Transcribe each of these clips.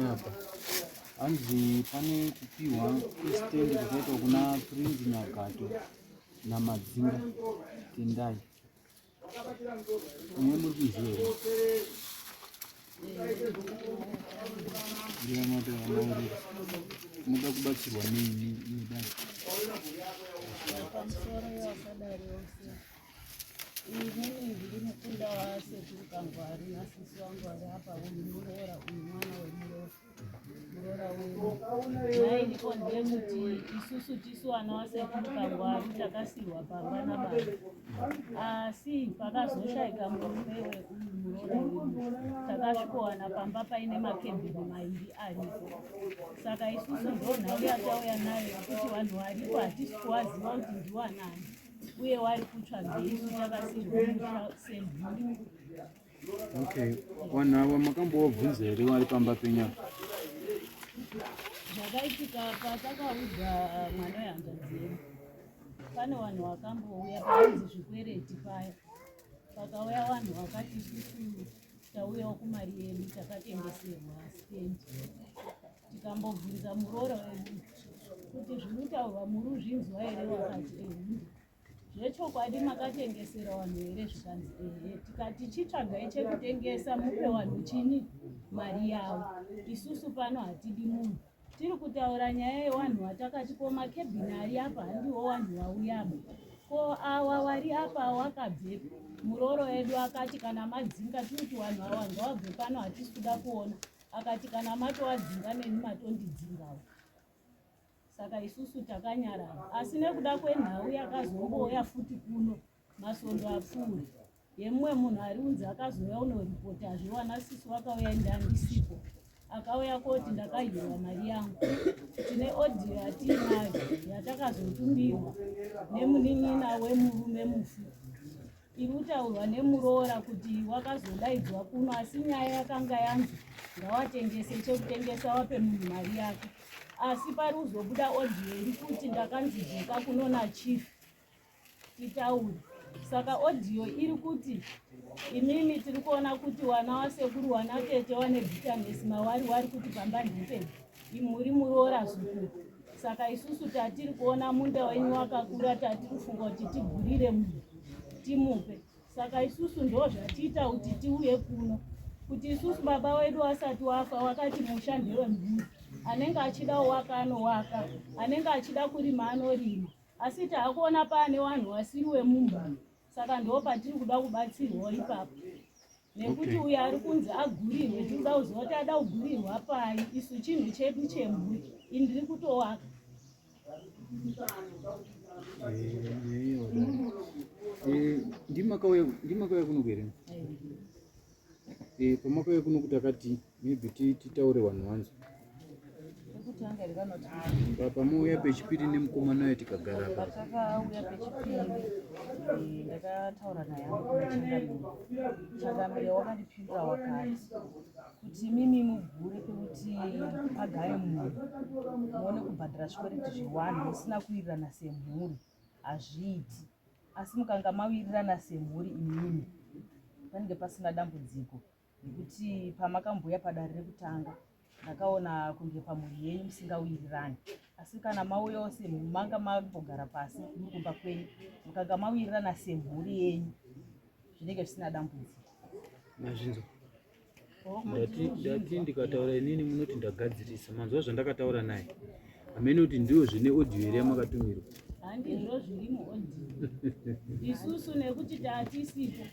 panapa hanzi pane kupiwa kwestand kwakaitwa kuna Prince Nyagato naMadzinga Tendai. Nyaya muri kuiziva here? Ndiyamatoamaurira. Muda kubatsirwa nei nedare? Pamusoro yevasadare vose. Inini ndiri mukunda wasekuru Kangwari nasisi vangu vari apa, uyu muroora, uyu mwana wemuroora. Muroora uyu. Nyaya iripo ndeyekuti isusu tisu vana wasekuru Kangwari takasiirwa pamba nababa. Asi pakazoshaika murume weuyu muroora wedu, takasvikowana pamba paine makebhini mairi aripo. Saka isusu ndonhau yatauya nayo yekuti vanhu varipo hatisi kuvaziva kuti ndiwanani. uye wari kutsvagei isu takasirwa musha semhuri. Okay, vanhu ava makambovabvunza here vari pamba penyu apa? Zvakaitika patakaudza mwana wehanzvadzi yedu, pane vanhu vakambouya painzi zvikwereti paya, pakauya vanhu vakati isusu tauyawo kumari yedu takatengeserwa stendi tikambobvunza muroora wedu kuti zvinutaurwa muri uzvinzwa here wakati ehe zvechokwadi makatengesera vanhu here zvikanzi ehe tikati chitsvagai chekutengesa mupe vanhu chini mari yavo isusu pano hatidi munhu tiri kutaura nyaya yewanhu watakati ko makebhini ari apa handiwo wanhu wauyaba ko awa wari apa wakabvepi murooro wedu akati kana madzinga tiri kuti wanhu awa ngawabve pano hatisi kuda kuona akati kana matoadzinga neni matondidzingawo saka isusu takanyarara asi nekuda kwenhau yakazombouya futi kuno masondo apfuura yemumwe munhu ari unzi akazouya unoripotazve wana sisi wakauya ndandisipo akauya koti ndakahirwa mari yangu tine audio yatiinayo yatakazotumirwa nemunin'ina wemurume mufu iri kutaurwa nemuroora kuti wakazodaidzwa kuno asi nyaya yakanga yanzi ngawatengese chekutengesa wape munhu mari yake asi pari kuzobuda audio iri kuti ndakanzi dzoka kuno nachief titaure saka audio iri kuti imimi tiri kuona kuti wana wasekuru wana tete wane bitterness mawari wari kuti pamba ndepedu imuri muroora zukuru saka isusu tatiri kuona munda wenyu wakakura tatiri kufunga kuti tigurire munhu timupe saka isusu ndo zvatiita kuti tiuye kuno kuti isusu baba wedu wasati wafa wakati musha ndewemhuri anenge achida uwaka anowaka anenge achida kurima anorima asi taakuona paane wanhu wasiri wemumba saka ndo patiri kuda kubatsirwa ipapo nekuti uyo ari kunzi agurirwe tiri kuda kuziva kuti ada kugurirwa pai isu chinhu chedu chemhuri ini ndiri kutowaka eh, ndimakauya kuno here eh, pamakauya kuno kuti akati maybe titaure vanhu vanzwa pamauya pechipiri nemukomana uyo tikagara apa patakauya pechipiri eh, ndakataura naye changamire changamire wakandipindura wakati kuti mimi mugure pekuti pagare munhu muone kubhadhara zvikwereti zvewanhu musina kuwirirana semhuri hazviiti asi mukanga mawirirana semhuri imimi panenge pasina dambudziko nekuti pamakambouya padare rekutanga ndakaona kunge pamhuri yenyu musingawirirani asi kana mauyawo semhuri manga mambogara pasi muri kumba kwenyu mukanga mawirirana semhuri yenyu zvinenge zvisina dambudziko. Mazvinzwa? Ndati ndati ndikataura inini munoti ndagadzirisa. Manzwa zvandakataura naye. Hameno kuti ndiwo zvine audio here yamakatumirwa. Handizvo zviri muaudio. Isusu nekuti taatisipo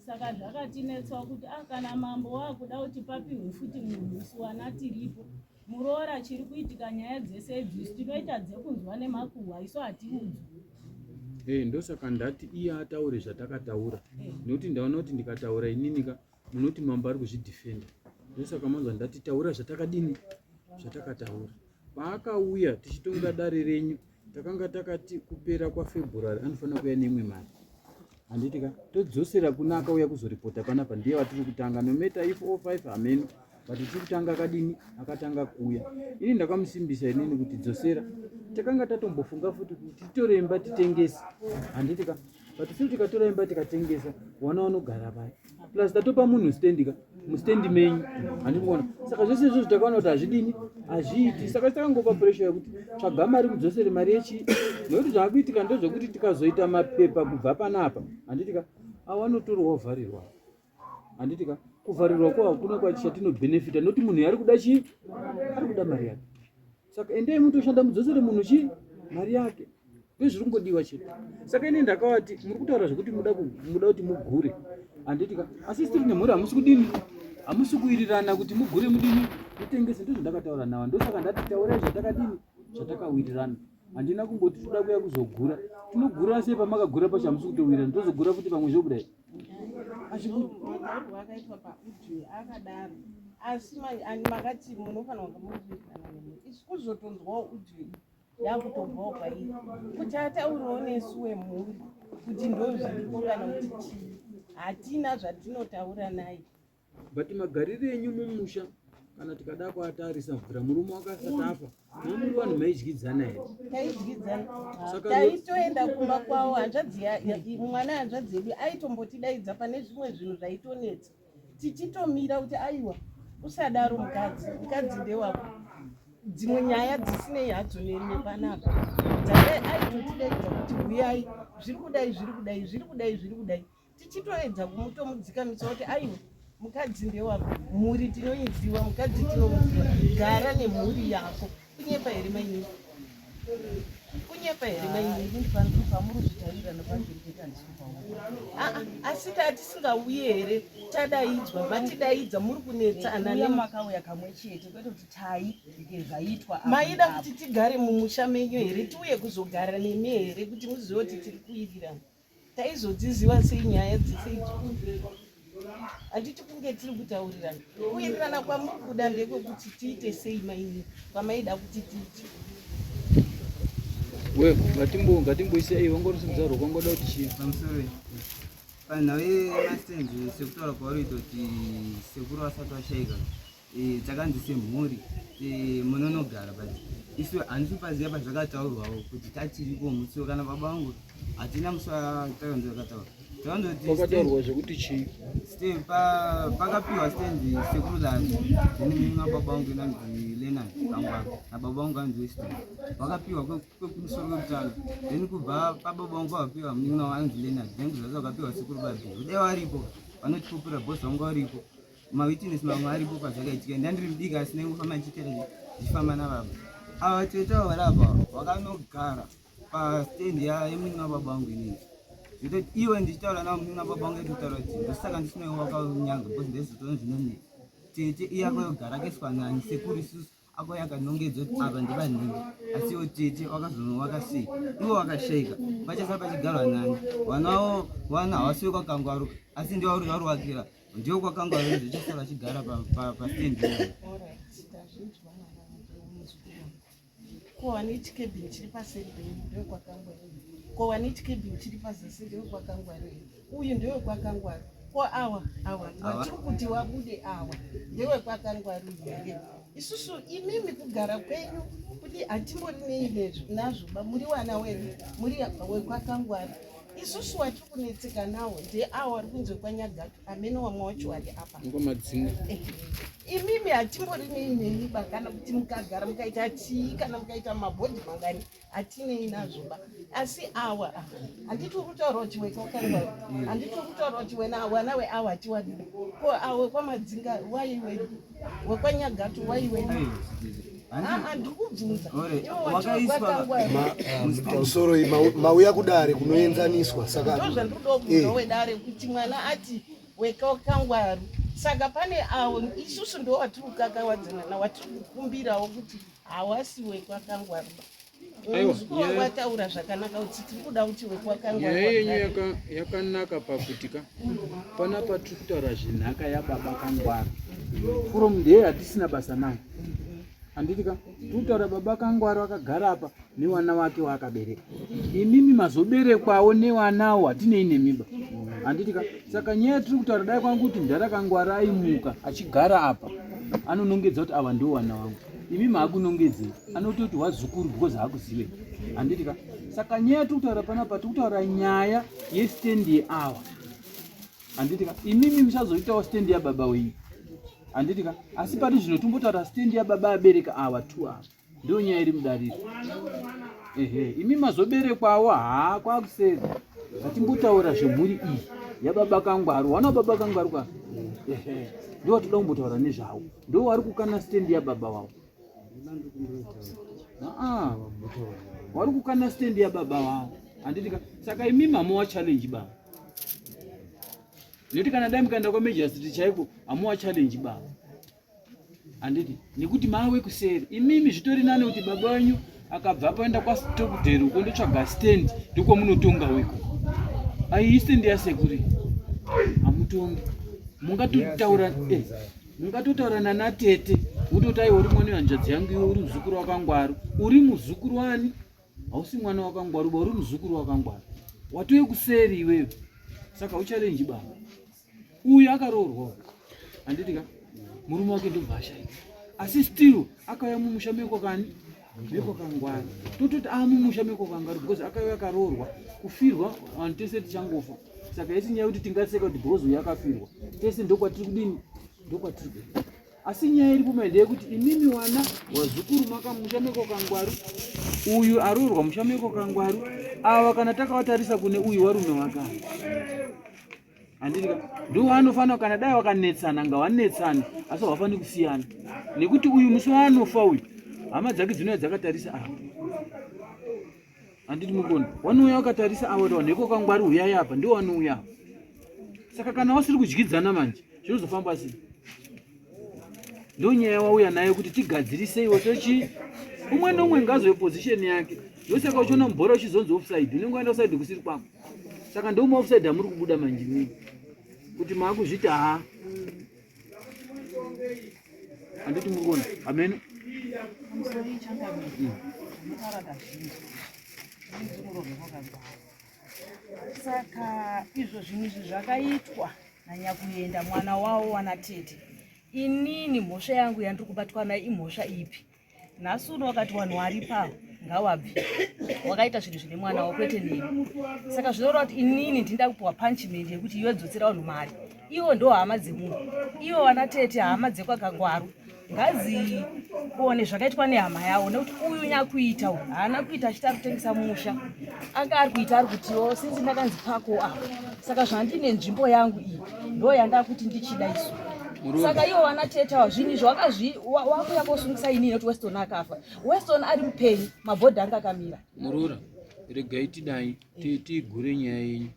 saka zvakatinetsa kuti ah kana mambo wakuda kuti papihwe futi munhu isu wana tiripo muroora chiri kuitika nyaya dzese idzi isu tinoita dzekunzwa nemakuhwa isu hatiudzwi. Hey, eh, ndosaka ndati iye ataure zvatakataura eh. nekuti ndaona kuti ndikataura inini ka munoti mambo ari kuzvidefenda ndosaka manzwa ndati taura zvatakadini zvatakataura paakauya tichitonga dare renyu takanga takati kupera kwafebruary anofanira kuuya neimwe mari handiti ka todzosera kuna akauya kuzoripota panapa ndiye watiri kutanga no matter if all five hameno but tiri kutanga akadini akatanga kuuya ini ndakamusimbisa inini kuti dzosera takanga tatombofunga futi kuti titore imba titengese handiti ka. But isu tikatora imba tikatengesa, wana wanogara paya. Plus tatopa munhu stand ka, mustand menyu. Handiti kuona. Saka zvese izvozvo takaona kuti hazvidini, hazviiti. Saka takangopa pressure yekuti tsvaga mari mudzosere mari yechi. Nekuti zvaakuitika ndezvekuti tikazoita mapepa kubva panapa, handiti ka, awanotorwa ovharirwa. Handiti ka, kuvharirwa kwa hakuna kwachatinobhenefita nekuti munhu ari kuda chii? Ari kuda mari yake. Saka endai mutoshanda mudzosere munhu chii? Mari yake. Ndozviri kungodiwa chete. Saka ini ndakavati muri kutaura zvekuti muda muda kuti mugure. Handiti ka, asi tiri nemhuri hamusi kudini? Hamusi kuwirirana kuti mugure mudini? Mutengese. Ndozvandakataura navo. Ndosaka ndati taurai zvatakadini? Zvatakawirirana. Handina kumboti toda kuya kuzogura. Tinogura sei pamakagura pacho hamusi kutowirirana. Tozogura futi pamwe zvobuda here? Mataurwo akaitwa paaudio akadaro, asi makati munofanirwa kunge muri kuwirirana nemhuri. Isu kuzotonzwawo audio iyi yakutobvawo kwairi kuti ataurewo nesu wemhuri kuti ndozviripo kana kuti chii, hatina zvatinotaura naye. But magariro enyu mumusha kana tikada kuatarisa kubvira murume wakasati afa, mamuri vanhu maidyidzana here? Taidyidzana, taitoenda kumba kwavo. Hanzvadzi mwana hanzvadzi yedu aitombotidaidza pane zvimwe zvinhu zvaitonetsa, tichitomira kuti aiwa, usadaro mukadzi, mukadzi ndewako. Dzimwe nyaya dzisinei hadzo nepanapa aitotidaidza kuti huyai, zviri kudai, zviri kudai, zviri kudai, zviri kudai, tichitoedza kumutomudzikamisa kuti aiwa, mukadzi ndewako, mhuri tinoiziwa, mukadzi tinomuziva, gara nemhuri yako. Kunyepa here mainini? Kunyepa here mainini? Asi tatisingauye here? Tadaidzwa, matidaidza, muri kunetsana. Makauya kamwe chete, kwete kuti tai zvaitwa. Maida kuti tigare mumusha menyu here? Tiuye kuzogara nemi here kuti muzive kuti tiri kuwirirana? Taizodziziva sei nyaya dzese idzo? Handiti kunge tiri kutaurirana? Kuwirirana kwamuri kuda ndekwekuti tiite sei maini, kwamaida kuti tiite? We ngatimbo ngatimboisa iwe wangorisimudza rwoko, wangoda kuti chii? Pamusoro panhau yemastenzi, sekutaura kwauri kuti sekuru vasati vashaika, takanzi semhuri munonogara, but isu handisi kupaziva pazvakataurwawo kuti tatiripo musi kana baba vangu, hatina musi watakanzi vakataura. Kwakataurwa zvekuti chii? Pakapiwa stendi sekuru Lani, then muna baba vangu inanzi Leonard Kangwaro nababa vangu anzi Weston, vakapiwa kwekumusoro kwekutanga. Then kubva pababa vangu pavapiwa munin'ina wanzi Leonard, then kuzasi vakapiwa sekuru Babi. Kudai varipo vanotipupura, boss vangu varipo, mawitness mamwe aripo pazvakaitika. Ndandiri mudiki, asi ndaingofamba ndichitera ndichifamba nababa. Ava tete ava vari apa vakanogara pastendi yemunin'ina baba vangu. Inini zvitoti iwe ndichitaura navo, munin'ina baba vangu aitotaura kuti ndosaka ndisina wakanyanga, because ndaizotoona zvinonetsa. Tete iye akayogara akaiswa nani sekuru, isusu akauya akanongedza kuti apa ndivanhingi, asi iwo tete wakazonowaka sei? Iwo wakashaika, pachasara pachigarwa nani? Vana vavo vana havasi vekwakangwaruka, asi ndivo varuwakira, ndivo kwakangwaru, zvichasara vachigara pastendi iyoyo. Ko wane chikebhini chiri paseri penyu ndewekwakangwaru? Ko wane chikebhini chiri pazasi ndewekwakangwaru here? Uyu ndewekwakangwaru. Ko awa awa watiri kuti wabude awa ndewekwakangwaru here? Isusu imimi kugara kwenyu kuti hatimbori nei nazvo ba, muri wana wedu, muri wekwakangwaru. Isusu watiri kunetseka nawo ndeawa ari kunze kwanyagato, amene wamwe wacho wari apa. Ngomadzinga. Imimi hatimbori nei nemi ba, kana kuti mukagara mukaita chii, kana mukaita mabhodhi mangani, hatinei nazvo ba. Asi awa handiti uri kutaura kuti wekwakangwaru? Handiti uri kutaura kuti wena wana weawa hatiwadi? Ko awe kwamadzinga wai wedu, wekwanyagato wai wedu? Ndiri kubvunza. Pamusoro, mauya kudare kunoenzaniswa, saka Ndozvandiri kuda kubvunza wedare, kuti mwana ati wekakangwaru, saka pane avo isusu ndo watiri kukakawadzana, watiri kukumbirawo kuti hawasi wekwakangwaru. Aiwa, Muzukuru wangu ataura zvakanaka kuti tiri kuda kuti wekwakangwaru. Nyaya yenyu yakanaka pakuti ka panapa tiri kutaura zvenhaka yababa Kangwaro. From there hatisina basa nayo, handiti ka? Tiri kutaura baba Kangwaro akagara apa nevana vake waakabereka. Imimi mazoberekwawo nevanawo, hatinei nemiba, handiti ka? Saka nyaya yatiri kutaura, dai kwangu kuti mudhara Kangwaro aimuka achigara apa, anonongedza kuti ava ndo vana vangu. Imi maakunongedzei, anototi wazukuru because haakuzive, handiti ka? Saka nyaya yatiri kutaura panapa, tiri kutaura nyaya yestand yeawa, handiti ka? Imimi muchazoitawo stand yababa wenyu, handiti ka? Asi pari zvino tombotaura stand yababa abereka awa two awa, ndiyo nyaya iri mudariro. Ehe, imi mazoberekwawo haa kwakuseri. Ngatimbotaura zvemhuri iyi yababa Kangwaru. Wana baba Kangwaru ka? Ehe, ndo watoda kumbotaura nezvawo, ndo wari kukana stand yababa wavo. Aa, wari kukana stand yababa wavo, handiti ka? Saka imi mamuwa challenge baba, nekuti kana dai mukaenda kwamajor chaiko hamuwa challenge baba, handiti? Nekuti mawe kuseri imimi zvitori nani kuti baba wenyu akabva paenda kwaStokdale uko ndotsvaga stand, ndokwamunotonga weko. Ai, stand yasekuri hamutongi. Mungatotaura mungatotaura nanatete wototi aiwa, uri mwana wehanzvadzi yangu iwe, uri muzukuru waKangwaru. Uri muzukuru wani? Hausi mwana waKangwaru ba, uri muzukuru waKangwaru, watove kuseri iwewe. Saka uchallenge baba uyu akaroorwa, handiti ka? Murume wake ndobva ashaika, asi still akauya mumusha mekwakani? MekwaKangwaru. Tototi amumusha mekwaKangwaru because akauya akaroorwa. Kufirwa vanhu tese tichangofa, saka isi nyaya yekuti tingaseka kuti because uyu akafirwa, tese ndokwatiri kudini? Ndokwatiri kuenda. Asi nyaya iripo mai ndeyekuti imimi wana wazukuru makamusha mekwaKangwaru, uyu aroorwa musha mekwaKangwaru. Ava kana takavatarisa kune uyu warume wakare, handiti ka? Ndo waanofanira, kana dai wakanetsana ngawanetsane, asi havafaniri kusiyana, nekuti uyu musi waanofa uyu hama dzake dzinouya dzakatarisa apa, handiti? Mukona wanouya wakatarisa ava kuti vanhu vekwaKangwari huyai apa, ndo wanouya apa. Saka kana wasiri kudyidzana manje zvinozofamba sei? Ndo nyaya wauya nayo kuti tigadziriseiwo tochi umwe neumwe ngazove position yake. Ndosaka uchiona mubhora uchizonzi offside, unenge waenda offside kusiri kwako. Saka ndomu offside amuri kubuda manje mii kuti maakuzviti haa, handiti? Muri kuona hameno. Pamusoro changamire, mataura kazhinji ndinoronga kwakagara. Saka izvo zvinhu izvi zvakaitwa nanyakuenda mwana wavo wanatete, inini mhosva yangu yandiri kubatwa nayo imhosva ipi nhasi uno? Wakati vanhu waripa ngawabve, wakaita zvinhu zvine mwana wavo, kwete neni. Saka zvinoreva kuti inini ndinda kupiwa punishment yekuti iwe dzotsera vanhu mari. Ivo ndo hama dzemunhu, ivo vana tete, hama dzekwaKangwaru, ngadzione zvakaitwa nehama yavo, nekuti uyu nyakuita uyu haana kuita achiti ari kutengesa musha. Anga ari kuita ari kutiwo since ndakanzi pako apa, saka zvandine nzvimbo yangu iyi ndo yandakuti ndichida isu. Saka ivo vana tete ava zvinhu izvi wakazvi wakuya kosungisa inini nekuti Weston akafa. Weston ari mupenyu, mabhodhi anga akamira. Muroora, regai tidai tigure nyaya yenyu.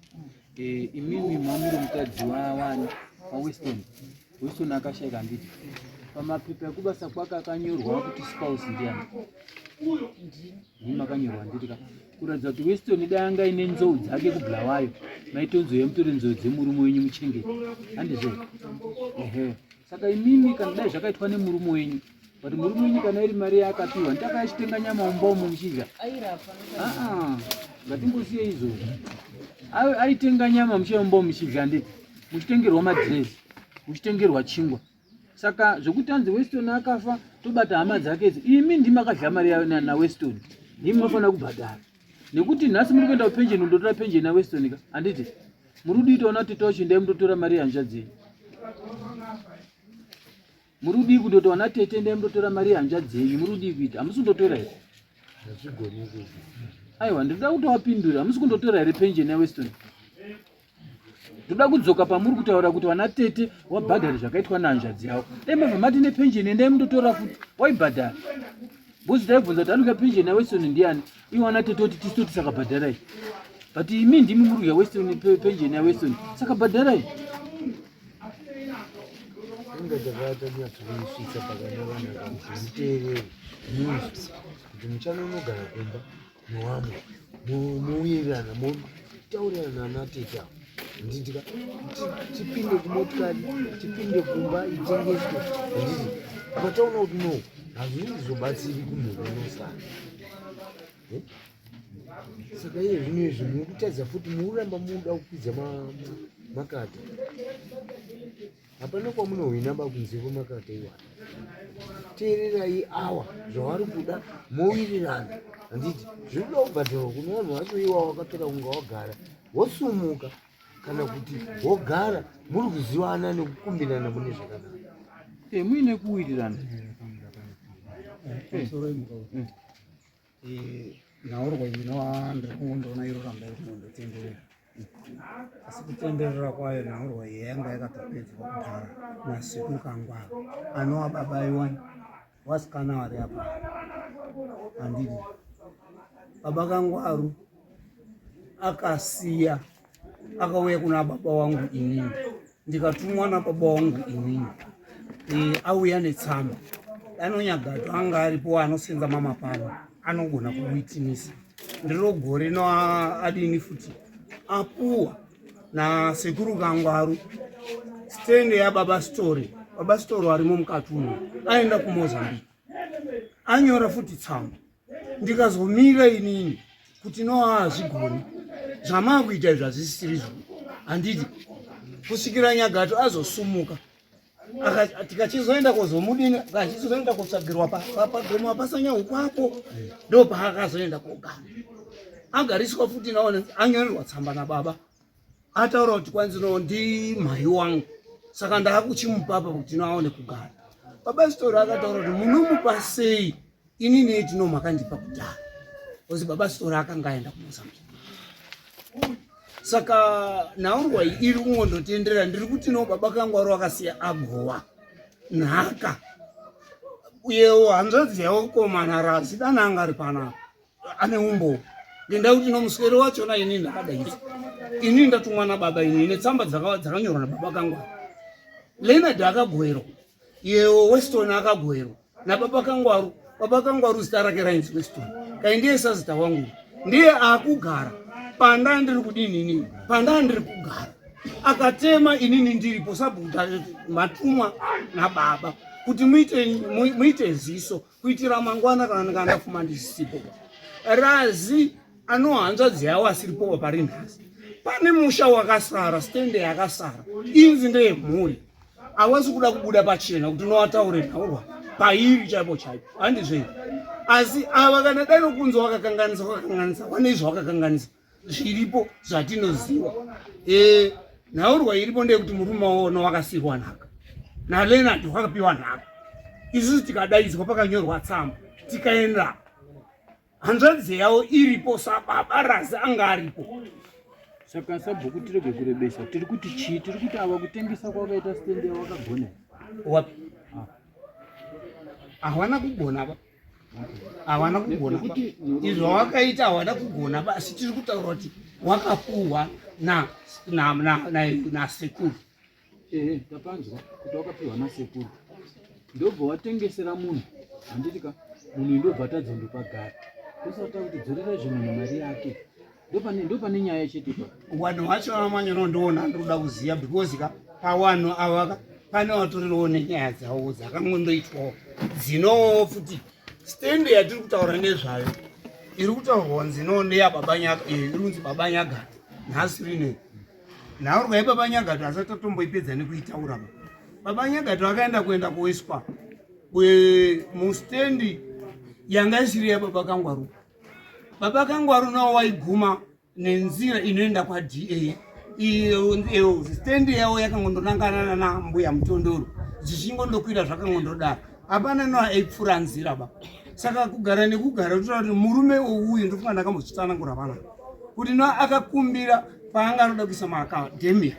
Imimi mamuri mukadzi wawani? WaWeston. Weston akashaika, handiti? Pamapepa ekubasa kwake akanyorwa kuti spouse ndiani? Ndimi makanyorwa, handiti ka? Kuratidza kuti Weston dai anga ine nzou dzake kuBulawayo, maitonzouya mutore nzou dzemurume wenyu muchengete, handizvo? Ehe, saka imimi kana dai zvakaitwa nemurume wenyu, but murume wenyu kana iri mari yaakapiwa nditaka achitenga nyama mumba umo muchidya. Aa, ngatimbosiye izvozvo. Aitenga nyama muchiya mumba umo muchidya, handiti? Muchitengerwa madhirezi, muchitengerwa chingwa. Saka zvokuti anzi Weston akafa tobata hama dzake idzi, imi ndimi akadya mari yayo naWeston, ndimi munofanira kubhadhara, nekuti nhasi muri kuenda kupenjeni kundotora penjeni yaWeston ka, handiti? Muri kudii toona kuti tochindai mutotora mari yehanzvadzi yenyu? Muri kudii kundoti wana tete ndai mutotora mari yehanzvadzi yenyu? Muri kudii kuita? Hamusi kundotora here? Aiwa, ndinoda kutovapindura. Hamusi kundotora here penjeni yaWeston? Ndoda kudzoka pamuri kutaura kuti vana tete wabhadhara zvakaitwa nehanzvadzi yavo. Dai mabva mati nepenjeni endai mundotora futi, waibhadhara bhozi. Taibvunza kuti anodya penjeni yaWeston ndiani, iwo vana tete oti tisu toti, saka bhadharai. But imi ndimi muri kudya Weston, penjeni yaWeston, saka bhadharai. Inga takatanyatsokuisvitsa pakanaka kuti muteerere, munzwe kuti muchanonogara kumba newamwe, mowirirana, motaurirana natete avo, handiti ka? Tipinde kumotikari, tipinde kumba itengeswe, handiti? Mataona kuti no, hazvizobatsiri kumhuri inosara. Eh? Saka iye zvino izvi muri kutadza futi, muramba muda kukwidza makata, hapana kwamunohwina ba kunze kwemakata iwana. Teererai awa zvavari kuda, mowirirana. Handiti zvinoda kubhadharwa kune vanhu vacho iwawo wakatora kunga wagara wosumuka kana kuti wogara muri kuzivana nekukumbirana mune zvakanaka. Eh, muine kuwirirana. Eh, nhaurwa iyi inova ndiri kungondoona iri kuramba iri kungondotenderera asi kutenderera kwayo nhaurwa iyi yanga yakatopedzwa kudhara nasekuru kangwaro anova baba iwani wasikana vari apa handidi baba kangwaru akasiya akauya kuna baba wangu inini ndikatumwa nababa wangu inini e, auya netsamba anonyagato anga aripo anosenza mama pano anogona kuwitinisa ndiro gore no adini futi apuwa nasekuru kangwaru stand yababa story baba story arimo mukati uno aenda kumozambique anyora futi tsamba ndikazomira inini kuti no hazvigoni zvamaakuita izvi hazvisisirizvo handiti kusvikira nyagato azosumuka tikachizoenda kozomudini achizoenda kotsvagirwa pagomo pasanyahuku apo ndo paakazoenda kogara agariswa futi naone anyorerwa tsamba nababa ataura kuti kwanzi no ndimhai wangu saka ndaakuchimupapa kuti noaone kugara baba sitori akataura kuti munomupa sei inini etino makandipa kudhara bcause baba sitori akanga aenda kumozambique saka nhaurwa iyi iri kungondotenderera ndiri kuti no baba kangwaro akasiya agowa nhaka uyewo hanzvadzi yavo komana razi dana anga ari panapa ane umbowo ngendaa kuti nomuswero wachona inini ndakadaidza inini ndatumwa nababa inini netsamba dzakanyorwa nababa kangwaro leonard akagoerwa yewo weston akagoerwa nababa kangwaru baba kangwaru zita rake rainzi weston kai ndiye sazita wangu ndiye akugara panda ndiri kudini inini panda ndiri kugara akatema inini ndiripo sabhuta matumwa nababa kuti muite, muite ziso kuitira mangwana kana ndikanga ndafuma ndisipo razi anohanzvadzi yavo asiripowo pari nhasi pane musha wakasara stende yakasara inzi ndeyemhuri awasi kuda kubuda pachena kuti unovataure nhaurwa pairi chaipo chaipo handizvei asi ava kana dai nokunzi wakakanganisa wakakanganisa wane izvo wakakanganisa zviripo zvatinoziva e, nhaurwa iripo ndeyekuti murume waona wakasiirwa nhaka nalenard wakapiwa nhaka isusu tikadaidzwa pakanyorwa tsamba tikaenda hanzvadzi yavo iripo sababa razi anga aripo saka sabhuku tirege kurebesa tiri kuti chii tiri kuti ava kutengesa kwakaita stendi yawakagona wapi ah. hawana kugona ba hawana kugona izvo wakaita hawana kugona ba asi tiri kutaura kuti wakapuhwa nasekuru Ehe, tapanzwa kuti wakapiwa nasekuru ndobva watengesera munhu handiti ka munhu ndobva atadza ndopagara tosati kuti dzorera zvinhu mari yake ndopane nyaya chete pa wanhu wacho vamanyoro ndoona ndinoda kuziva because ka pawanhu ava ka pane vatorirowo nenyaya dzavo dzakangondoitwawo dzinowo futi stand yatiri kutaura nezvayo iri kutaurwa kunzi no ndeyababa nyaga eh, iri kunzi baba nyagata nhasi rinei nhaurwa yebaba nyagato asati tatomboipedza nekuitaura ba baba nyagato akaenda kuenda kuiswa mustendi yanga isiri yababa kangwaru baba kangwaru nawo waiguma nenzira inoenda kwada stendi yavo yakangondonangana nambuya mutondoro zvichingondokwira zvakangondodaro hapana no aipfuura nzira ba saka kugara nekugara totaura kuti murume ouyu ndofunga ndakambozvitsanangura vana kuti no akakumbira paanga anoda kuisa maakadhemia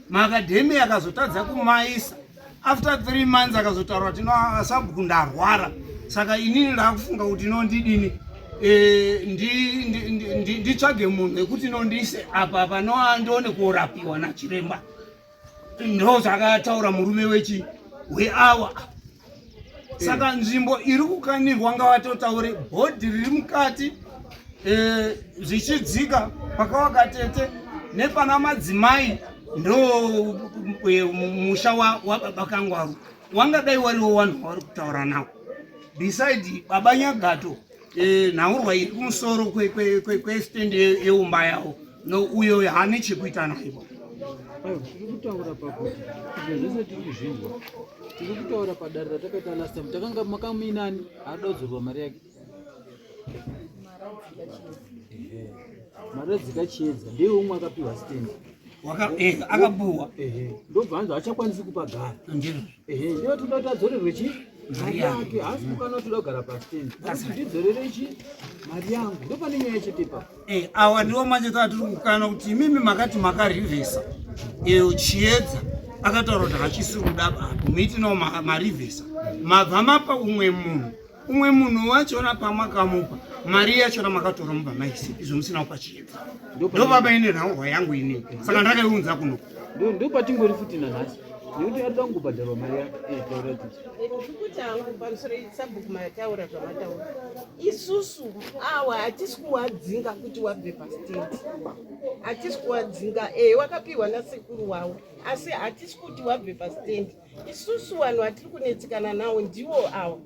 maakadhemia akazotadza kumaisa after three months akazotaura kuti no sabhuku ndarwara saka inini ndakufunga kuti no ndidini eh, nditsvage munhu wekuti no ndiise apa pano andione korapiwa nachiremba ndo zvakataura murume wechi weawa saka nzvimbo iri kukanirwa ngavatotaure bhodhi riri mukati eh, zvichidzika pakawakatete nepana madzimai ndo eh, musha wababa kangwaru wangadai wariwo wanhu wavari kutaura nawo beside baba nyagato eh, nhaurwa iri kumusoro kwestand yeumba yavo no uyo haane chekuita naivo tiri kutaura pakuti izvo zvese tiri kuzvinzwa tiri kutaura padare ratakaita last time takanga makamuinani haada kudzorwa mari yake Maradzika Chiedza ndiye umwe akapiwa stand. Eh, akapuwa. Ndobva anzi hachakwanisi kupagara. Ehe, ndiyo toda kuti adzorerwe chi mari yake, haasi kukana toda kugara pastand. Ndidzorere chi mari yangu. Ndopane nyaya chete ipapo. Eh, awa ndiwo manje tatiri kukana kuti imimi makati makarivhesa iyo Chiedza akataura kuti hachisi kuda apo muitinawo marivhesa mabva mapa umwe munhu umwe munhu wachona pamakamupa mari yachona makatora mubva maisi izvo musina kupa Chiedza. Ndobaba ine nhaurwa yangu inini, saka ndakaiunza kuno. Ndopatingori futi nanhasi nekuti arida kungobhadharwa mari yake. Eh, taura titi. Ndikuti hangu pamusoro sabhuku mataura zvamataura. Isusu awa hatisi kuwadzinga kuti wabve pastendi, hatisi kuwadzinga. E, wakapiwa nasekuru wavo, asi hatisi kuti wabve pastendi. Isusu vanhu vatiri kunetsekana nawo ndiwo awa.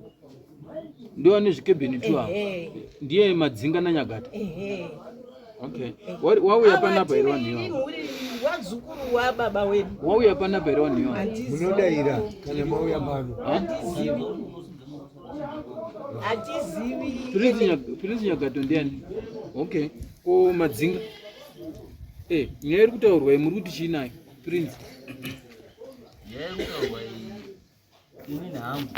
Ndiwo ane zvikebheni tu ava? Ndiye Madzinga naNyagata? Ehe. Okay, wauya panapa here vanhu ivavo? Mhuri wazukuru wababa wedu. Wauya panapa here vanhu ivavo? Munodaira kana mauya pano. Hatizivi, hatizivi. Prince Nyagato ndiani? Okay, ko Madzinga? Eh, nyaya iri kutaurwa iyi muri kuti chii nayo, Prince? Nyaya iri kutaurwa iyi, inini hangu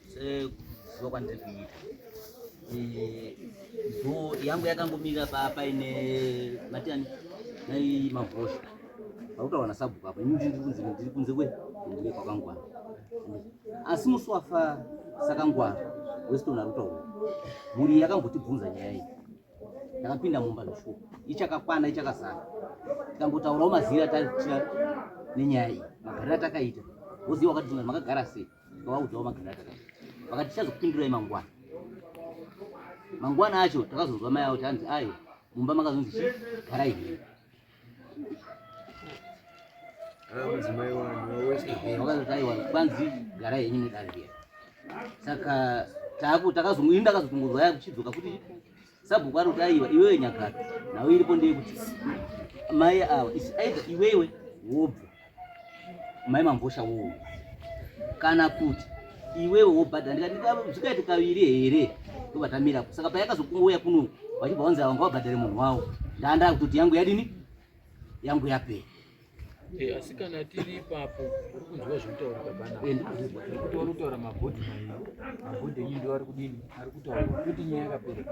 sekuziva kwandiri kuita, zo yangu yakangomira paine matiani nai mavhosha pakutaura nasabhuku apo. Ini ndiri kunze, ndiri kunze kwe ndiri kwaKangwara, asi musi wafa Sakangwara Weston ari kutaura, mhuri yakambotibvunza nyaya iyi. Ndakapinda mumba zvishuwa ichakakwana ichakazara, tikangotaurawo mazira atachira nenyaya iyi, magariro atakaita. Woziva wakatibvunza makagara sei, tikavaudzawo magariro atakaita, vakati tichazokupindurai mangwana. Mangwana acho takazonzwa mai avo tanzi ayo mumba makazonzi chi garai henyu. Mudzimai wanhu waWest. Vakazoti aiwa, kwanzi garai henyu nedare riya. Saka taku takazo ini ndakazotongozwa ya kuchidzoka kuti sabhuku ari kuti aiwa, iwewe Nyagara, nhau iripo ndeyekuti mai ava is either iwewe wobva, mai Mamvosha wouya, kana kuti iwewe wobhadhara. Ndikati zvikaiti kaviri here? Ndobva tamirapo. Saka payakazokungouya kuno vachibva vanzi ava ngavabhadhare munhu wavo, ndandaa kutoti yangu yadini, yangu yapera. Eh, asi kana tiri ipapo uri kunzwa zvekutaurika panapa? Eh, ndikuzvinzwa. Nekuti vari kutaura mabhodhi mairi, mabhodhi enyu ndiwo ari kudini, ari kutaura kuti nyaya yakapera.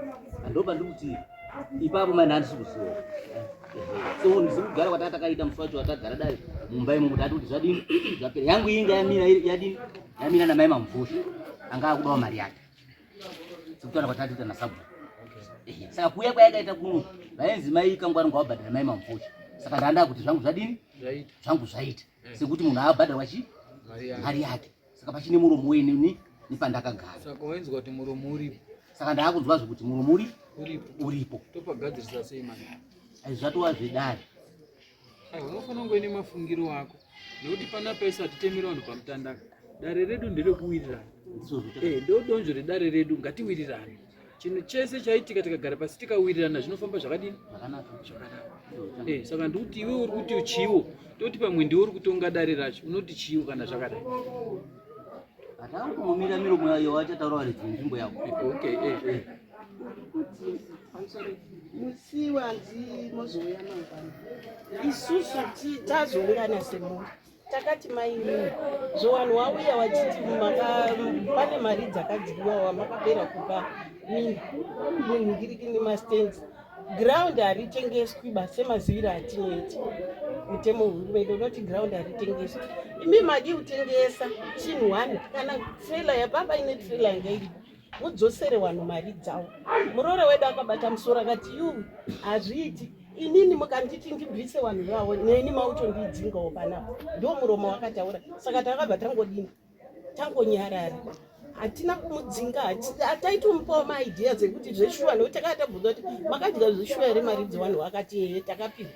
Ndopa ndiri kuti ipapo mani handisi kuziva, so ndisi kugara kwataka takaita musi wacho watagara dai mumba imomo, tati kuti zvadini, zvapera. Yangu inga yamira yadini, yamira namai Mamvosha anga akudawo mari yake sekutaura kwatatiita nasabhuku. Ehe, saka kuuya kwayakaita kuno vainzi mai Kangwari ngavabhadhara mai Mamvosha, saka ndanda kuti zvangu zvadini? Zvaita. Zvangu zvaita sekuti munhu abhadharwa chi mari yake. Mari yake. Saka pachine muromo wenini nepandakagara. Saka wainzwa kuti muromo uripo? Saka ndaakunzwa zvekuti muromo uri uripo. Uripo. Topagadzirisa sei mani? Aizvi zvatova zvedare. Aiwa, unofanira kunge uine mafungiro ako, nekuti panapa isu hatitemeri vanhu pamutandaka. Dare redu nderekuwirirana. Eh, ndo donzvo redare redu, ngatiwirirane. Chinhu chese chaitika tikagara pasi tikawirirana zvinofamba zvakadini? Zvakanaka. Zvakanaka. Eh, saka ndikuti iwe uri kuti chiwo, toti pamwe ndiwe uri kutonga dare racho, unoti chiwo kana zvakadai? Hatangomira miromo yayo vachataura varidzi venzvimbo yavo. Okay, eh. Kuti pamusoro musi wanzi mozouya mangwana, isusu tazoungana semhuri, takati mainini, zvo vanhu wauya wachiti pane mari dzakadyiwa wamakapera kupa mini munhingirikini mastands. Ground haritengeswi ba semaziviro atinoita mutemo wehurumende unoti ground haritengeswi. Imi madi kutengesa chinhu one kana trailer yapapa ine trailer yanga iripo, mudzosere vanhu mari dzavo. Muroora wedu akabata musoro akati, "Yu, hazviiti. Inini mukanditi ndibvise vanhu vavo, neni mautondidzingawo panapa." Ndo muromo wakataura. Saka takabva tangodini, tangonyarara, hatina kumudzinga. Hataitomupawo maideas ekuti zveshuwa, nekuti takanga tabvunza kuti makadya zveshuwa here mari dzevanhu, vakati ehe, takapiwa.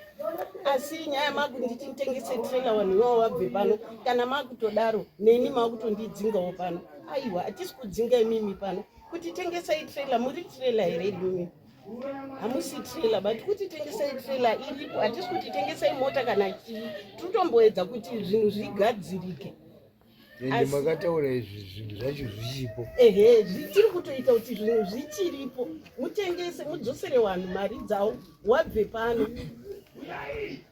Asi nyaya makunditi nditengese trailer, vanhu ivavo vabve pano, kana makutodaro neni makutondidzingawo pano. Aiwa, hatisi kudzinga imimi pano. Kuti tengesai trailer, muri trailer here imimi? Hamusi trailer, but kuti tengesai trailer iripo. Hatisi kuti tengesai mota kana chii, tiri kutomboedza kuti zvinhu zvigadzirike. Ende makataura izvi zvinhu zvacho zvichipo. Ehe, tiri kutoita kuti zvinhu zvichiripo, mutengese mudzosere vanhu mari dzavo wabve pano.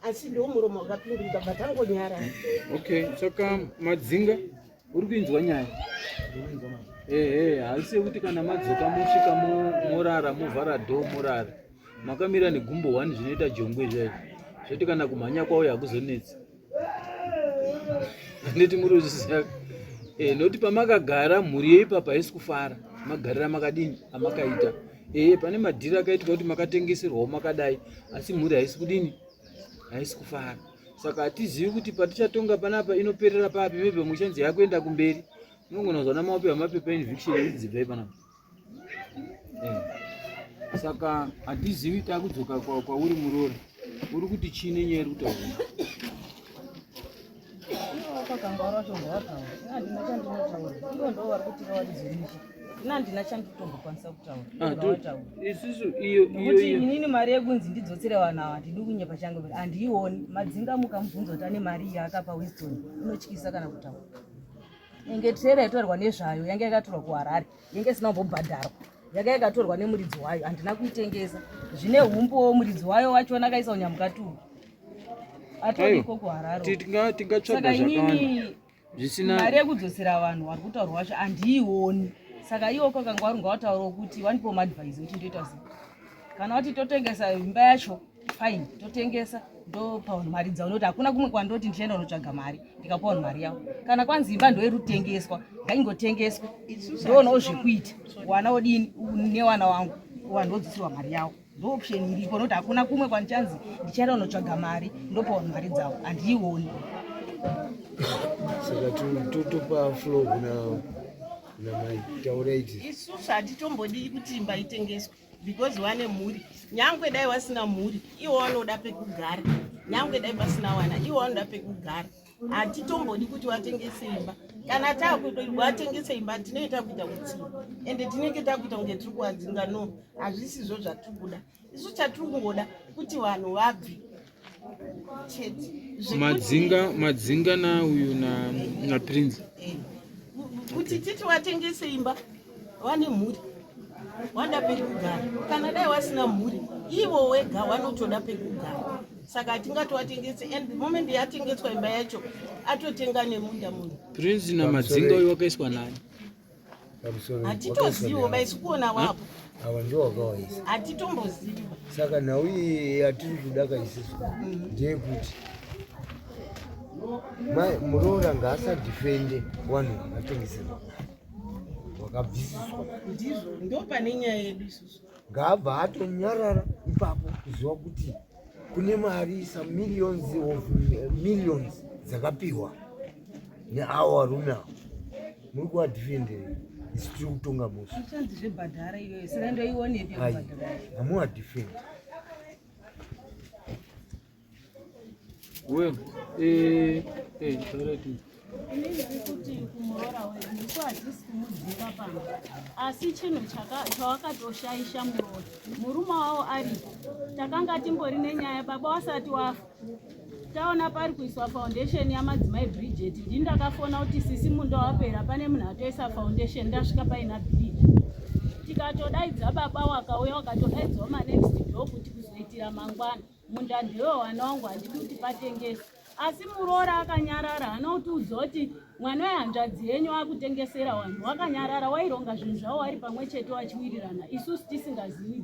Asi ndiwo muromo wakapinduka bva tangonyara. Okay, saka madzinga uri kuinzwa nyaya? Ehe, haisi yekuti kana madzoka mosvika morara movhara dhoo morara. Makamira negumbo one zvinoita jongwe zvaizvo. Zvoti kana kumhanya kwauya hakuzonetsi. Nditi muri kuzviziva. Eh, nokuti pamakagara mhuri yeipapa haisi kufara. Magarira makadini amakaita. Eh, pane madhiri akaitwa kuti makatengeserwawo makadai asi mhuri haisi kudini? Haisi kufara. Saka hatizivi kuti patichatonga panapa inoperera papi maybe muchanzi yakuenda kumberi. Munogona kuzoona maopiwa mapepa eviction ekuti dzibvai panapa. Eh. Saka hatizivi takudzoka kwauri muroora. Uri kuti chii nenyaya iri kutaurwa? Vakangwara vacho ngavataura. Ini handina chandinotaura. Ivo ndo vari kuti vawarizomisha. Ini handina chanditombokwanisa kutaura. Ah, Ngavataura. Isusu iyo iyo Nokuti iyo. inini mari yekunzi ndidzotsere vanhu ava handidi kunyepa changu handiioni. Madzinga mukamubvunza kuti ane mari iyi akapa Winston inotyisa kana kutaura. Enge trailer yaitorwa nezvayo yange yakatorwa kuHarare yange isina kumbobhadharwa yanga yakatorwa nemuridzi wayo handina kuitengesa zvine humbowo muridzi wayo wachona akaisa unyamukaturu atoriko kuHarare Tingatsvaga saka zvakawanda inini zvisina mari yekudzosera vanhu vari kutaurwa wacho handiioni saka iwo kakangwaru ngawataurawo kuti wandipawo maadvise kuti ndoita sei kana wati totengesa imba yacho fine totengesa ndopa vanhu mari dzavo nokuti hakuna kumwe kwandoti ndichaenda kunotsvaga mari ndikapa vanhu mari yavo kana kwanzi imba ndoiri kutengeswa ngaingotengeswe ndoonawo zvekuita wana odini newana wangu vanhu vodzosirwa mari yavo ndo option iripo nokuti hakuna kumwe kwandichanzi ndichaenda kunotsvaga mari ndopa vanhu mari dzavo handiioni Saka totopa flow kuna mai taurai ti Isusu hatitombodi kuti imba itengeswe because vane mhuri. Nyangwe dai vasina mhuri, ivo vanoda pekugara. Nyangwe dai pasina vana, ivo vanoda pekugara. Hatitombodi kuti vatengese imba. Kana takuti vatengese imba tinoita kuita utsinye. Ende tinenge takuita kunge tiri kuvadzinga. No, hazvisizvo zvatiri kuda. Isu chatiri kungoda kuti vanhu vabve chete. Madzinga madzinga na uyu na na Prince. Kuti titi watengese imba vane mhuri wada pekugara kana dai wasina mhuri ivo wega wanotoda pekugara saka hatingati watengese and the moment yatengeswa imba yacho atotenga nemunda munhu Prince na madzinga uyu wakaiswa nani? Pamusoro hatitoziviwo baisi kuona wapo ava ndiwo wakawaisa. Hatitombozivi. Saka nhau iyi yatiri kuda kaisisu ndeyekuti muroora ngaasadhifende vanhu vakatengeserwa vakabvisiswa. Ndizvo ndo pane nyaya yedu isusu. Ngaabva atonyarara ipapo kuziva kuti kune mari some millions of millions dzakapiwa neavo varume avo muri kuvadhifenderei isu tiri kutonga musi Chanzi zvebhadhara iyoyo saka ndoionepi ai yekubhadhara? hamuadhifendi. Well, taura ti. Inini ndiri kuti kumuroora wedu isu hatisi kumudzinga pano asi chinhu chawakatoshaisha muroora murume wavo aripo takanga timbori nenyaya baba wasati wafa taona pari kuiswa foundation yamadzimai Bridget ndini ndakafona kuti sisi munda wapera pane munhu atoisa foundation ndasvika paina bridge tikatodaidza baba wakauya wakatodaidzwa manext door kuti kuzoitira mangwana munda ndewe wana wangu handidi kuti patengeswe asi muroora akanyarara haana kutiudza kuti mwana wehanzvadzi yenyu akutengesera vanhu wakanyarara waironga zvinhu zvavo wari pamwe chete wachiwirirana isusu tisingazivi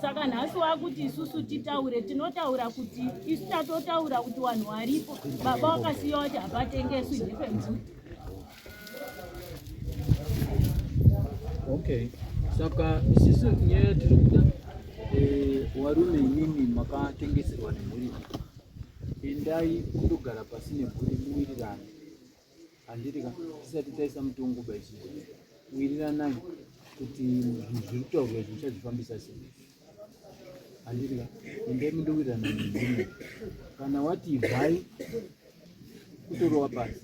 saka nhasi wakuti isusu titaure tinotaura kuti isu tatotaura kuti vanhu varipo baba wakasiya kuti hapatengeswi ndepemhuri. Okay, saka isisu nyaya yatiri kuda warume imimi makatengeserwa nemhuri iyi endai kundogara pasi nemhuri muwirirane handiti ka tisati taisa mutongo ba isusu wiriranai kuti zvinhu zviri kutaurwa izvi muchazvifambisa sei handiti ka endai mundowirirana nemhuri kana wati ibvai kutorova pasi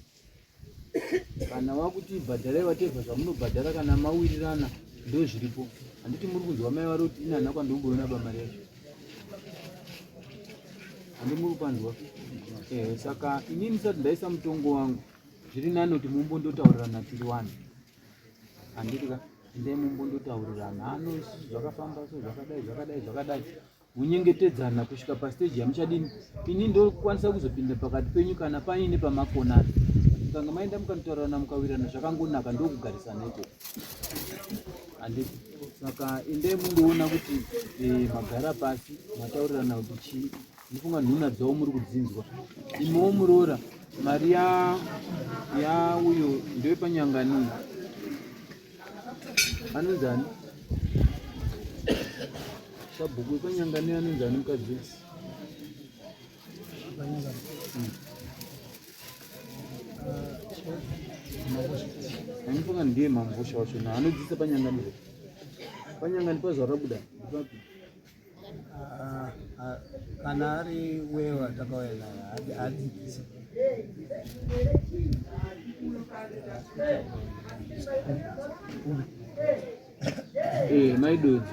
kana wakuti bhadharai whatever zvamunobhadhara kana mawirirana ndo zviripo handiti muri kunzwa mai vari kuti inana kwandomboona bamari yacho handi muri kupanzwa saka inini ndisati ndaisa mutongo wangu. Zviri nani kuti mumbondotaurirana tiri wani. Handiti ka? Endai mumbondotaurirana. Ano zvakafamba so zvakadai zvakadai zvakadai. Munyengetedzana kusvika pastage yamuchadini. Ini ndokwanisa kuzopinda pakati penyu kana paine pamakonana. Mukanga maenda mukanotaurana mukawirirana zvakangonaka ndokugarisana ikoko. Handiti? Saka endai mundoona kuti eh, magara pasi mataurirana kuti chii. Ndifunga nhuna dzavo muri kudzinzwa. Imiwo muroora mari ya ya uyo ndewepanyangani. Anonzi ani? Sabhuku wepanyangani anonzi ani mukadzi? Anofunga ndiye mambosha wacho na anodzidzisa panyangani. Panyangani pazuva rabuda. Ndipapi? Ah, ah, kana ari wewa takauya naye hadzidzisi Eh, maidodzi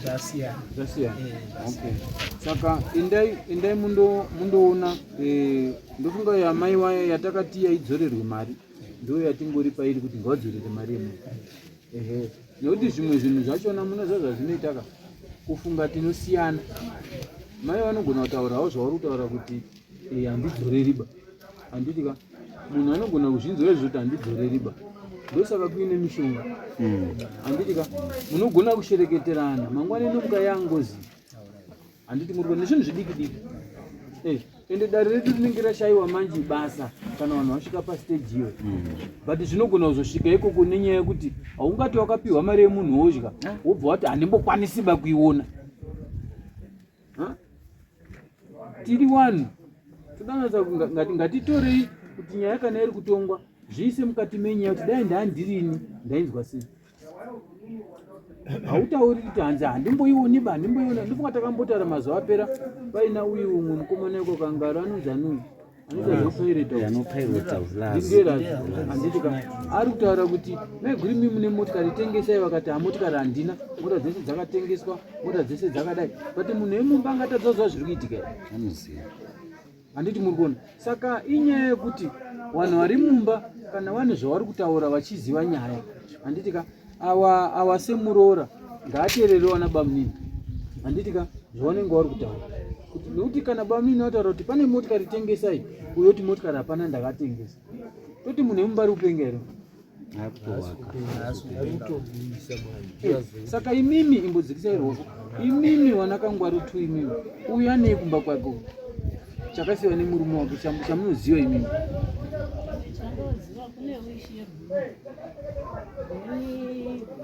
zvasiyana zvasiyana eh, okay saka endai endai mundoona eh, Ndofunga yamai waya yatakati yaidzorerwe mari ndo yatingori pairi kuti ngavadzorere mari yemunhu. Ehe, nekuti zvimwe zvinhu zvachona munoziva zvazvinoita ka kufunga tinosiyana. Mai vanogona kutaurawo zvauri kutaura kuti eh, handidzoreri ba, handiti ka munhu anogona kuzvinzwa izvo kuti handidzoreri ba, ndosaka kuine mishonga handiti ka munogona kushereketerana mangwana inomuka yangozi handiti muri kuona nezvinhu zvidiki diki eh, ende dare redu rinenge rashaiwa manje basa kana vanhu vasvika pastage iyo but zvinogona kuzosvika ikoko nenyaya yekuti haungati wakapiwa mari yemunhu wodya wobva wati handimbokwanisi ba kuiona tiri wanhu todanatsa ngatitorei kuti nyaya kana iri kutongwa zviise mukati menyaya kuti dai ndaandirini ndainzwa sei hautauri kuti hanzi handimboioni ba handimboiona ndofunga takambotaura mazuva apera paina uyu umwe mukomana iko kangaro anonzi anoi anoitaanditi ari kutaura kuti maiguru mi mune motikari tengesai vakati hamotikari handina mota dzese dzakatengeswa mota dzese dzakadai but munhu wemumba angatadza kuziva zviri kuitika Handiti muri kuona? Saka inyaya yekuti vanhu vari mumba kana vane zvavari kutaura vachiziva nyaya. Handiti ka awa awa semuroora ngaateerere wana bamunini. Handiti ka zvavanenge vari kutaura. Kuti nekuti kana bamunini vataura kuti pane motikari tengesai uyo kuti motikari hapana ndakatengesa. Toti munhu wemumba ari kupenga here? Saka imimi imbodzikisai ruoko imimi wana kangwaru tu imimi uyu anei kumba kwake uku chakasiiwa nemurume wake chamunoziva imimi chandoziva kune wishi yebhuru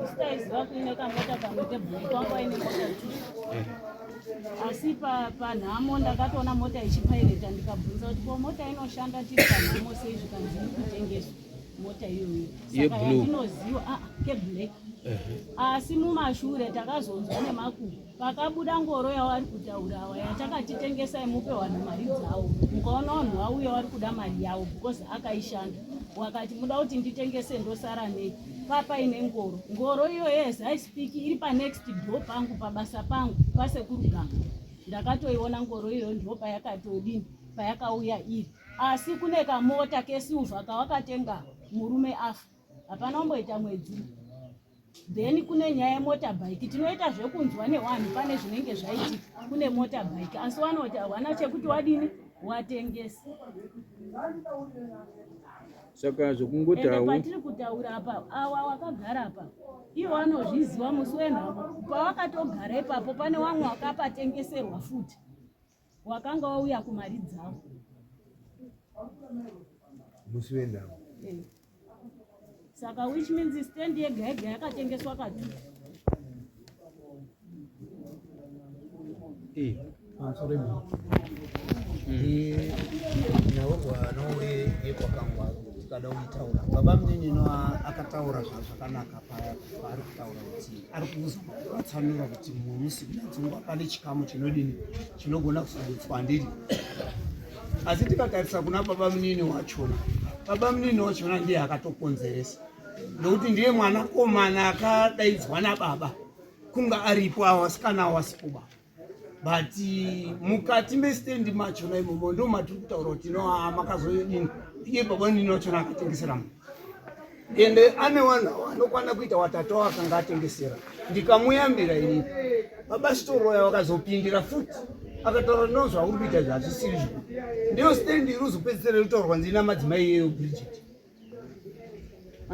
isitaiziva kuine kamota kamwe kebhuru kwangu aine mota tu asi panhamo ndakatoona mota ichipaireta ndikabvunza kuti ko mota inoshanda tiri panhamo sei zvikanzi iri kutengeswa mota iyoyo saka yandinoziva ah, keblack asi mumashure takazonzwa nemakubo pakabuda ngoro yavari kutaura awa yatakati tengesai mupe vanhu mari dzavo mukaona vanhu vauya vari kuda mari yavo because akaishanda wakati muda kuti nditengese ndosara nei papaine ngoro ngoro iyoyo as i speak iri panext door pangu pabasa pangu pasekuru ganga ndakatoiona ngoro iyoyo ndo payakatodini payakauya iri asi kune kamota kesilver kawakatenga murume afa hapana kumboita mwedzi then kune nyaya yemotorbike tinoita zvekunzwa newanhu pane zvinenge zvaitika kune motorbike asi wanoti hawana chekuti wadini watengesa saka zvokungoti hawo patiri kutaura apa awa wakagara apa iwo anozviziva musi wenhamo pawakatogara ipapo pane wamwe wakapatengeserwa futi wakanga wauya kumari dzavo musi wenhamo eh. saka which means stand yega yega yakatengeswa katu eh, pamusoro eh, nhaurwa nowe yekwakangwaru tikada kuitaura baba munini no akataura zvakanaka paari kutaura kuti ari kuvatsanura kuti musi kunadzungwa pane chikamu chinodini chinogona kusadutswa handidi asi tikatarisa kuna baba munini wachona baba munini wachona ndiye akatokonzeresa nokuti ndiye mwanakomana akadaidzwa nababa. kunga aripo awasikana awasikuba but mukati mestendi machona imomo ndo matiri kutaura kuti no ah, makazodini iye baba nini wachona akatengesera munhu ende ane vanhu anokwana kuita watatu akanga atengesera ndikamuyambira inini baba sitoroya wakazopindira futi akataura no zvauri kuita izvi hazvisiri zvo ndiyo stendi iri uzopedzisira yotaurwa nzina madzimai iyeyo bridget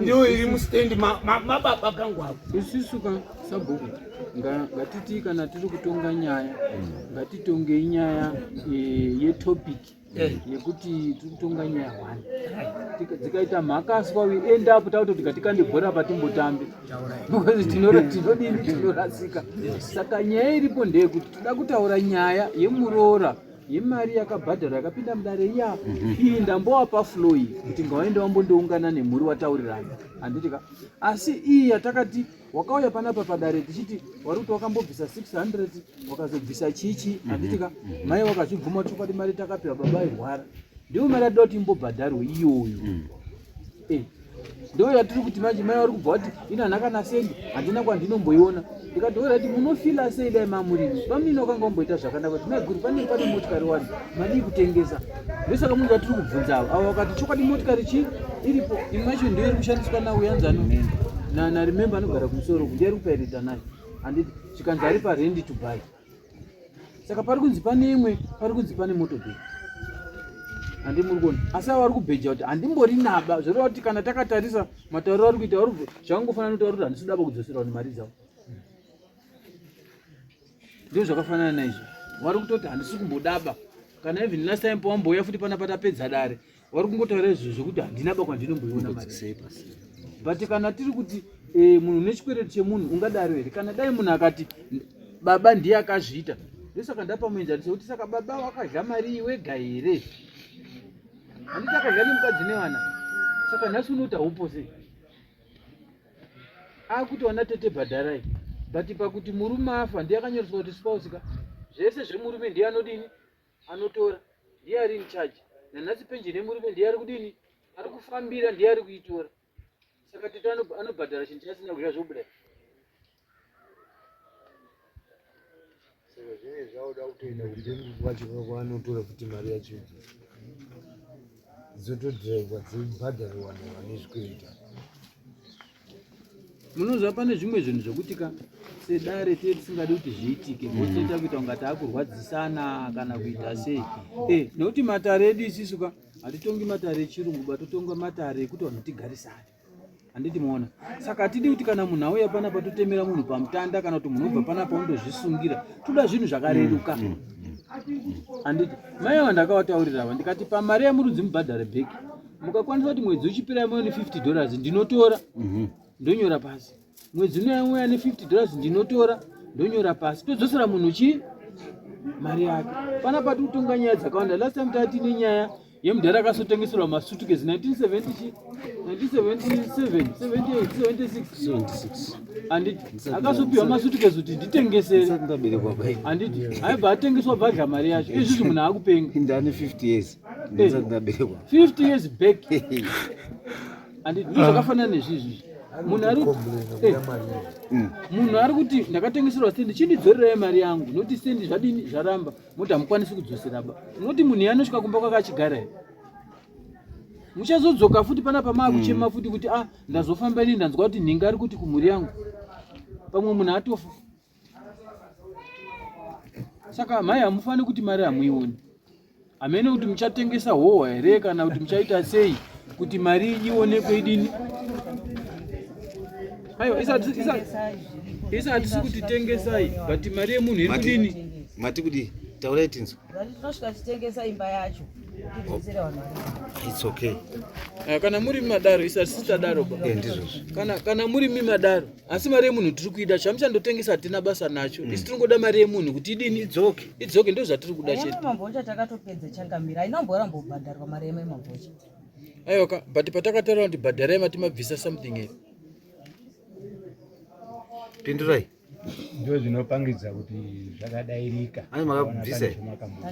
ndiyo iri mustendi mababa kangu apo isusu ka sabhuku ngatiti kana tiri kutonga nyaya ngatitongei nyaya eh, yetopic eh. yekuti tiri kutonga nyaya one dzikaita mhakaswa we end up takuti tikatikande bhora patimbotambe because tinodini tinorasika saka nyaya iripo ndeyekuti toda kutaura nyaya yemuroora yemari yakabhadharwa yakapinda mudare iya mhm. iyi ndambowapa flow iyi kuti ngawaende wambondoungana nemhuri wataurirana handiti ka asi iyi yatakati wakauya panapa padare tichiti wari kuti wakambobvisa 600 wakazobvisa chichi mhm. handiti ka mhm. mai wakazvibvuma chokwadi mari takapiwa baba airwara ndiyo mari yatida kuti imbobhadharwe iyoyo mm. eh. Ndo yatiri kuti manje mai vari kubva vati ini handina kana sendi handina kwandinomboiona ndikati orati munofila sei dai mamurimi pamini wakanga umboita zvakanaka kuti maiguru pane pane motikari wani madii kutengesa ndosaka munhu vatiri kubvunza avo avo vakati chokwadi motikari chii iripo imwe yacho ndiyo iri kushandiswa nauyanzano naremembe anogara kumusoro ndiye ari kupairita nayo handiti zvikanzi ari parendi to buy saka pari kunzi pane imwe pari kunzi pane motobhegi handi muri kuona asi ava vari kubheja kuti handimbori naba zvoreva kuti kana takatarisa matauriro ari kuita zvakangofanana nekuti vari kuti handisi kudaba kudzosera vanhu mari dzavo ndizvo zvakafanana naizvo vari kutoti handisi kumbodaba kana even last time pawambouya futi pana patapedza dare vari kungotaura izvo zvekuti handina ba kwandinomboiona mari but kana tiri kuti e, munhu nechikwereti chemunhu ungadaro here kana dai munhu akati baba ndiye akazviita ndosaka ndapa muenzaniso wekuti saka baba wakadya mari wega here handiti akadya nemukadzi nevana saka nhasi unoti haupo sei akuti wana tete bhadharai but pakuti murume afa ndiye akanyoreswa kuti spouse ka zvese zvemurume ndiye anodini anotora ndiye ari in charge nanhasi penjeni yemurume ndiye ari kudini ari kufambira ndiye ari kuitora saka tete anobhadhara chinhu chasina kudya zvobuda saka zvinenge zvakuda kutoenda kumberi kwacho kwanotora futi mari yacho idzo dzotodhiraivwa dzibhadharwe vanhu vane zvikwereta Munoziva pane zvimwe zvinhu zvekuti ka sedare tee tisingadi kuti zviitike motoita kuita kunga taakurwadzisana kana kuita sei eh, nekuti matare edu isisu ka hatitongi matare echirungu ba totonga matare ekuti vanhu tigarisane handiti moona saka hatidi kuti kana munhu auya panapa totemera munhu pamutanda kana kuti munhu obva panapa undozvisungira toda zvinhu zvakareruka mm, mm, mm. handiti mai ava ndakavataurira ava ndikati pamari yamurunzi mubhadhare bheki mukakwanisa kuti mwedzi uchipera mauya ne50 dollars ndinotora mhm. ndonyora pasi mwedzi unouya ne50 dollars ndinotora ndonyora pasi todzosera munhu chii mari yake pana pati kutonga nyaya dzakawanda last time tati nenyaya yemudhara akasotengeserwa masutukezi 1977 76 handiti akasopiwa masutukezi kuti nditengesere handiti aibva atengeswa bhadla mari yacho izvizvi munhu akupenga ndane 50 years ndaberekwa 50 years back and ndozvakafanana nezvizvi munhu ari eh, munhu ari kuti ndakatengeserwa sendi chindidzorerei mari yangu noti sendi zvadini zvaramba moti hamukwanisi kudzosera ba noti munhu yanosvika kumba kwake achigara here muchazodzoka futi pana pamaakuchema mm. futi kuti ah ndazofamba ini ndanzwa kuti nhinga ari kuti kumhuri yangu pamwe munhu atofa saka mhai hamufani kuti mari hamuioni hamene kuti muchatengesa hohwa here kana kuti muchaita sei kuti mari ionekwe idini aiwa isa hatisi kuti tengesai but mari yemunhu iri kudini mati kudii taurai tinzwa tinosvika tichitengesa imba yacho tidzosere vanhu its okay eh, kana muri madaro isa tisitadaro ba eh, ndizvozvo kana, kana muri mimadaro asi mari yemunhu tiri kuida chamuchandotengesa hatina basa nacho mm. isi tiri ngoda mari yemunhu kuti idini idzoke idzoke ndo zvatiri kuda chete mabhocha takatopedza changamira haina kumborambobhadharwa mari yemai mabhocha aiwa ka but patakataura kuti bhadharai mati mabvisa something here pindurai ndo zvinopangidza kuti zvakadairika makabvisa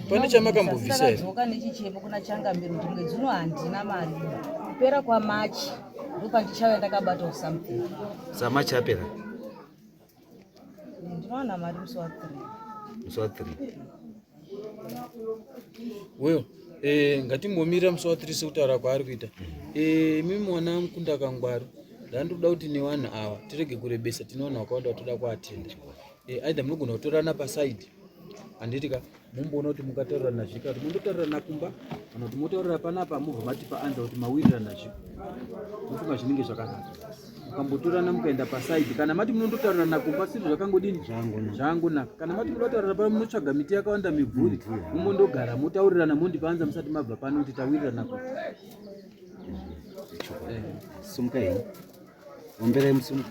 pane chamakambobvisa here dzoka nechichemo kuna changamiro kuti mwedzi uno handina mari kupera kwamachi ndopandichauya ndakabatawo something samachi apera Takawana mari musi wa 3. Musi wa 3. Well, eh, ngatimbomirira musi wa 3 sekutaura kwaari kuita. Eh, imi mwana mukunda kangwaru. Ndandoda kuti nevanhu ava tirege kurebesa, tine vanhu vakawanda vatoda kuatenda. Eh, either munogona kutorana paside. Handiti ka mumboona kuti mungataurirana zvika kuti mondotaurirana kumba kana kuti motaurira panapa mobva matipa anza kuti mawirirana zvipi. Mufunga zvinenge zvakanaka. Mukambotorana mukaenda pasaidi kana mati munondotaurirana kumba siri zvakangodini zvangonaka. Kana mati munoda kutaurira pano munotsvaga miti yakawanda mibvuri mumbondogara motaurirana mondipa anza musati mabva pano kuti tawirirana kuti. Sumuka henyu. Omberai musumuka.